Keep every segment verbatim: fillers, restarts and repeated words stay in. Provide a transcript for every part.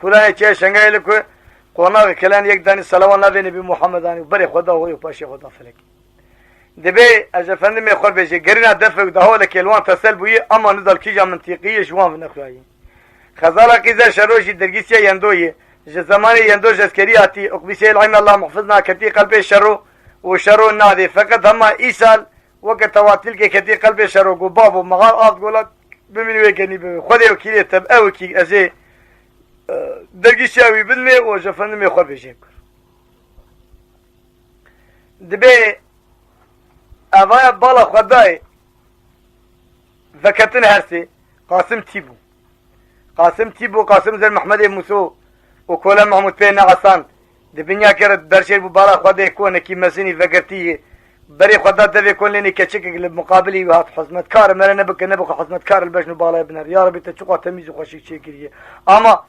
Kulayê çiya Şengalê li ku qonaxê kelen yek danî selawan navê Nebî Muhammed anî û berê xwe da hoyê û paşê xwe da felekê. Dibê ez efendimê xwe bêjê, gerîna defek da holekê li wan tesel bûyî, ama nidal kîja mintîqî yê ji wan vinexuyayî. Xezala qîza şero jî dergîsiya Yendo yê. Ji zemanê Yendo ji eskerî hatî, Uqbîsê el Eyn Allah muhfizna ketî qelbê şero û şero nadê. Feqet hema îsal weke tewatîlkê ketî qelbê şero, got, bavo, mexal ast gola bimîn wê genî bibe. Xwedê wekîlê te bi, ew wekî ez ê, e, dergîsiya wî bidimê û ji efendimê xwe bêjê kir. Dibê evaya bala xwe dayê veketin hersê, Qasim tî bû. Qasim tî bû, Qasim Zer Mehmedê Muso û Kola Mahmûd pê neesan. Di binya kere berşêr bû bala xwe dê konekî mezinî vegirtî yê. Berê xwe da devê kon lênê keçikek li muqabilî wî hat hizmetkar, mere nebike, nebike hizmetkar li bejn û balayê biner. Ya Rebî te çiqa temîz û xweşik çêkiriye. Ama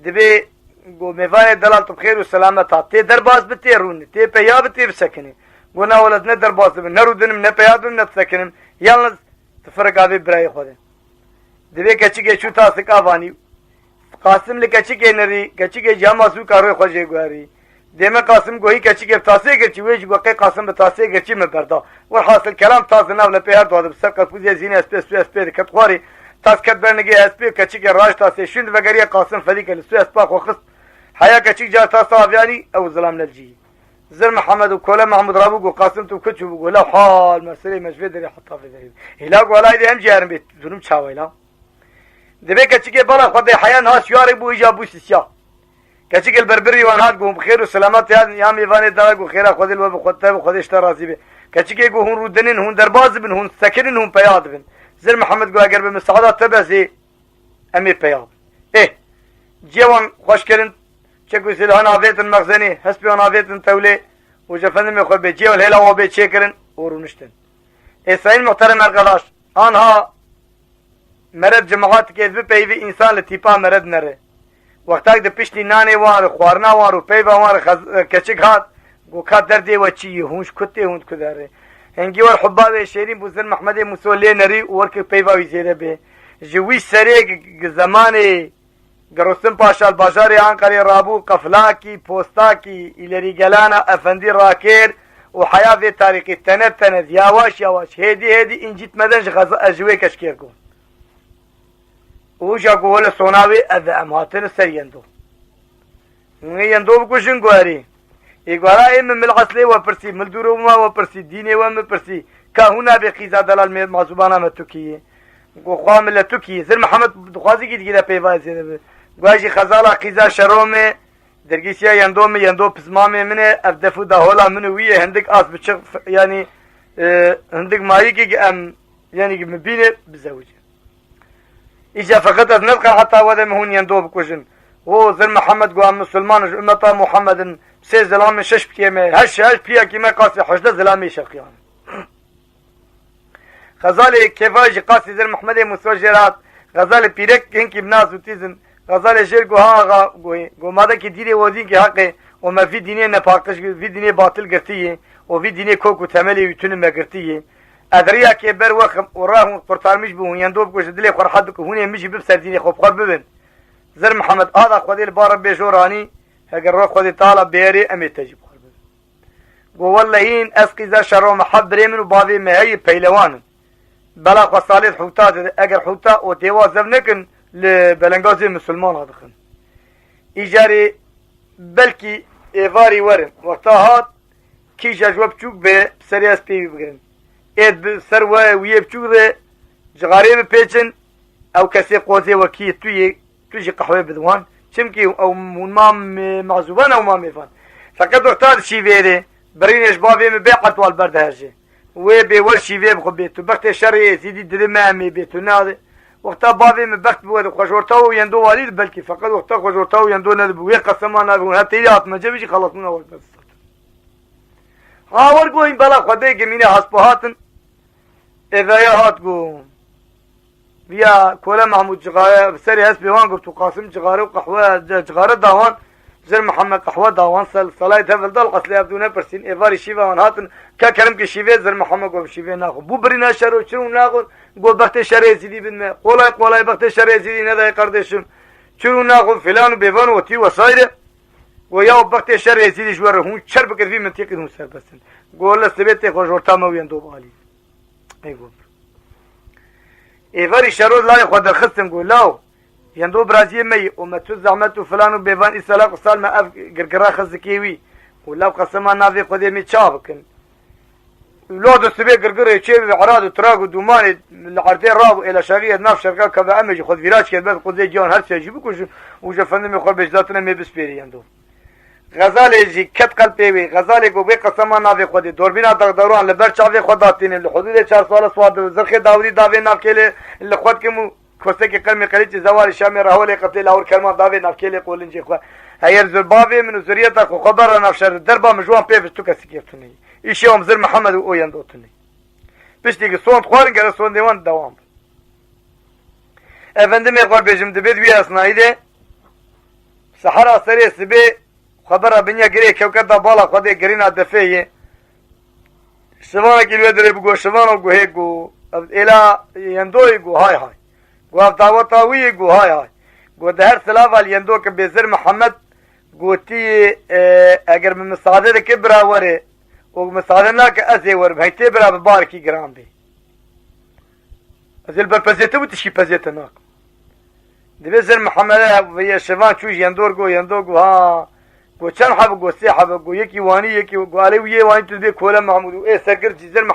dibê go mêvanê delal tu bi xêr û selamet hat. Tê derbas bi, tê rûnî, tê peya bi, tê bisekinî. Go na wele ne derbas dibim, ne rûdinim, ne peya dibim, ne disekinim. Yalnız tifirek avê birayê xwe de. Dibê keçikê çû tasik avanî. Qasim li keçikê nirî, keçikê jî hema sûka rûyê xwe jê guherî. Dême Qasim gohî keçikê bi tasê girçî, wê jî got qey Qasim bi tasê girçî min berda. Werhasil kelam tas di nav lepê her dua de bi ser qerpûzê zînê hespê, sû hespê diket xwarê. Tas ket ber nigê hespê û keçikê raş tasê şûn di vegeriya Qasim felîke li sû hespa xwe xist. Heya keçik car tas aviyanî ew zilam lel cî. Zir Mihemed û Kole Mehmûd rabû got, Qasim tu ku çûbû? Got, lew hal me sirê me ji vê derê heta vê derê. Hêla got, helay de em jî herin bê durum çawa ye la? Dibê keçikê bala xwe dê heya niha şiyarê bû, îja bû sisiya. Keçik li ber birî wan hat, got, bi xêr û selamet ya, ya mêvanê dara, got, xêra Xwedê li we bi xwe te, bi Xwedê ji te razî be. Keçikê got, hûn rûdinin, hûn derbas dibin, hûn sekinin, hûn peya dibin. Zir Mihemed got, eger bi misaada te be zê, em ê peya bin. Ê, ciyê wan xweş kirin, çek û silhan avêtin mexzenê, hespê wan avêtin tewlê û ji efendimê xwe bê ciyê wan hêla wan bê çêkirin û rûniştin. Ê sayın muhterem arkadaş, anha meret cemaat kê bipeyvî, însan li tîpa meret nere. Wextak di piştî nanê wan re, xwarina wan re û peyva wan re xez-, keçik hat, got, ka derdê we çi ye, hûn ji ku tê, hûn di ku derê? Hingî wer hubba wê şêrîn bû, Zir Mehmedê Muso lê nerî û wer kir peyva wî zêde bê. Ji wî serê gi-, gi-, zemanê Girostin Paşa li bajarê Anqerê rabû, qeflakî, postakî, îlerîgelana efendî rakêr û heya vê tarîxî tene tene, yawaş yawaş, hêdî hêdî încîtmeden ji xeza-, ji wê keçikê re got. Û ja got, wele sona wê, ev em hatine ser Yendo. Hûn ê Yendo bikujin, got, erê. Ê got, ê min mil eslê we pirsî, mil dûroma we pirsî, dînê we min pirsî. Ka hûn nabê qîza delal mê mazûbana me tu kî yî? Got, xwa min le tu kî yî? Zir Mihemed dixwazî kî digî de peyva zêde bi. Got, jî xezala qîza şero me, dergîsiya Yendo me, Yendo pizmamê min e, ev def û dahola min û wî ye, hindik as bi çi, yanî, e, hindik mayîkê ki em, yanî ki min bîne, bizewicê. Îca feqet ez nediqem heta wede min hûn Yendo bikujin. O Zir Mihemed got, em misilman in, ji ummeta Muhammed in, sê zilamên şeş piyê me, heş, heş piyekî me qasî hejdeh zilamê şeqiyan. Xezalê kêfa jî qasî Zir Mehmedê Musa jê re hat. Xezalê pîrek hinkî bi naz û tîz in. Xezalê jêr got, ha axa, got, got, madekî dînê we dînkî heq e û me vî dînê nepaqij, vî dînê batil girtî yê û vî dînê kok û temelê wî tune me girtî yê. Ez riyakê ber wexim û ra hûn qurtarmiş bû, hûn Yendo bikujin, dilê xwe rehet bikin, hûn ê min jî bib ser dînê xwe, bi xwe bibin. Zir Mihemed, ada Xwedê li ba Rebbê jor anî, heger roh Xwedê Teala bêrê, em ê te jî bi xwe bibin. Got, wellehîn ez qîza şero me, heft birê min û bavê me heye peylewan in. Bela xwe salê di hûta de, eger hûta û dêwa zev nekin, li belengazê misilmana dixin. Îcarê belkî êvarî werin. Wexta hat, kîja ji we biçûk be, bi serê ez pê wî bigirin. Êd bi ser we wî yê biçûk re cixarê bipêçin, ew kesê qozê we kî ye, tu yê, tu jî qehwê bide wan. Çimkî ew hûn ma mê-, mezûban, ew ma mêvan. Feqet wexta di şîvê de, birînê ji bavê min bê etwal berde her jê. Wê bê wer şîvê bixwe bê tu. Bextê şerê Êzîdî dide me em ê bê tu nade. Wexta bavê min bext bi we de xwe ji orta û Yendo walî de belkî. Feqet wexta xwe ji orta û Yendo nedibû. Wê qesema nabî hûn her têrî hatime cevî jî xelasmîna we. Ha wer goyîn bela Xwedê gimîne hespo hatin. Êveya hat got. Viya Kole Mahmûd cixare, bi serê hespê wan girt û Qasim cixare û qehwe, ci-, cixare da wan. Zir Mihemed qehwe da wan, sel-, selayê tev hilda li eslê ev du nepirsîn. Êvarî şîva wan hatin, ke kerim ki şîvê, Zir Mihemed got bi şîvê naxwe. Bû birîna şero çi û naxwe, got bextê şerê Êzîdî bidime. Qolay qolay bextê şerê Êzîdî nedayê qerdêşim. Çirû naxo filan û bêvan û tî wesaire. Go ya bextê şer êzîdî ji we re hûn çer bikir vî mintiqî hûn serbest in. Go le sibê tê xwe ji orta me û Yendo bi alî. Ey go. Êvarî şero layê xwe derxistin go law. Yendo biraziyê me yî û me tu zehmet û filan û bêvan îsala qisal me ev girgira xizikê wî. Û law qesema navê Xwedê me ça bikin. Lo di sibê girgirê çêbî bi erad û tirag û dûmanê li erdê rabû êla şerî ez nav şerqa keve em ê jî xwe vîraç ked ber quzê giyan her sê jî bikujin û ji fendimê xwe bêjdatine mê bispêrî Yendo. Xezalê jî ket qelpê wî. Xezalê got, wê qesema navê Xwedê. Dorbîna dexdaran li ber çavê xwe datînin. Li hudûdê çar sala swar dibim. Zirxê Dawidî davê navkêlê li xwe dikim û kosekê qelmê qelîçî zewarê Şamê reholê qetlê lawir kerman davê navkêlê qolincê xwe. Heyer zir bavê min û zuriyeta xwe xwe bera navşer derba min ji wan pê vist tu kesî kêf tuneyî. Îşê wan zir Mihemed û o Yendo tuneyî. Piştî ki sond xwarin gere sondê wan dewam bin. Efendimê xwe bêjim dibê di wî esnayî de sehera serê sibê xwe bera binya girê kewketa bala xwe dê girîna defê yê. Şivanekî li wê dirê bigo şivano guhê go ev êla Yendoyê go hay hay. Go ev daweta wî yê go hay hay. Go di her silava li Yendo ki bêzir Mihemed gotiyê e, eger min misade dike bira were û misade nake ez ê werim. Hey tê bira bi barekî giran bê. Ez ê li ber pezê te û tişkî pezê te nakim. Divê Zir Mihemede veye şivan çû ji Yendor go, Yendor go ha. Go çend hebe go sê hebe go yekî wanî yekî go alê wî yê wanî tu dibê Kole Mahmûd û ê sergir jî Zir Mihemed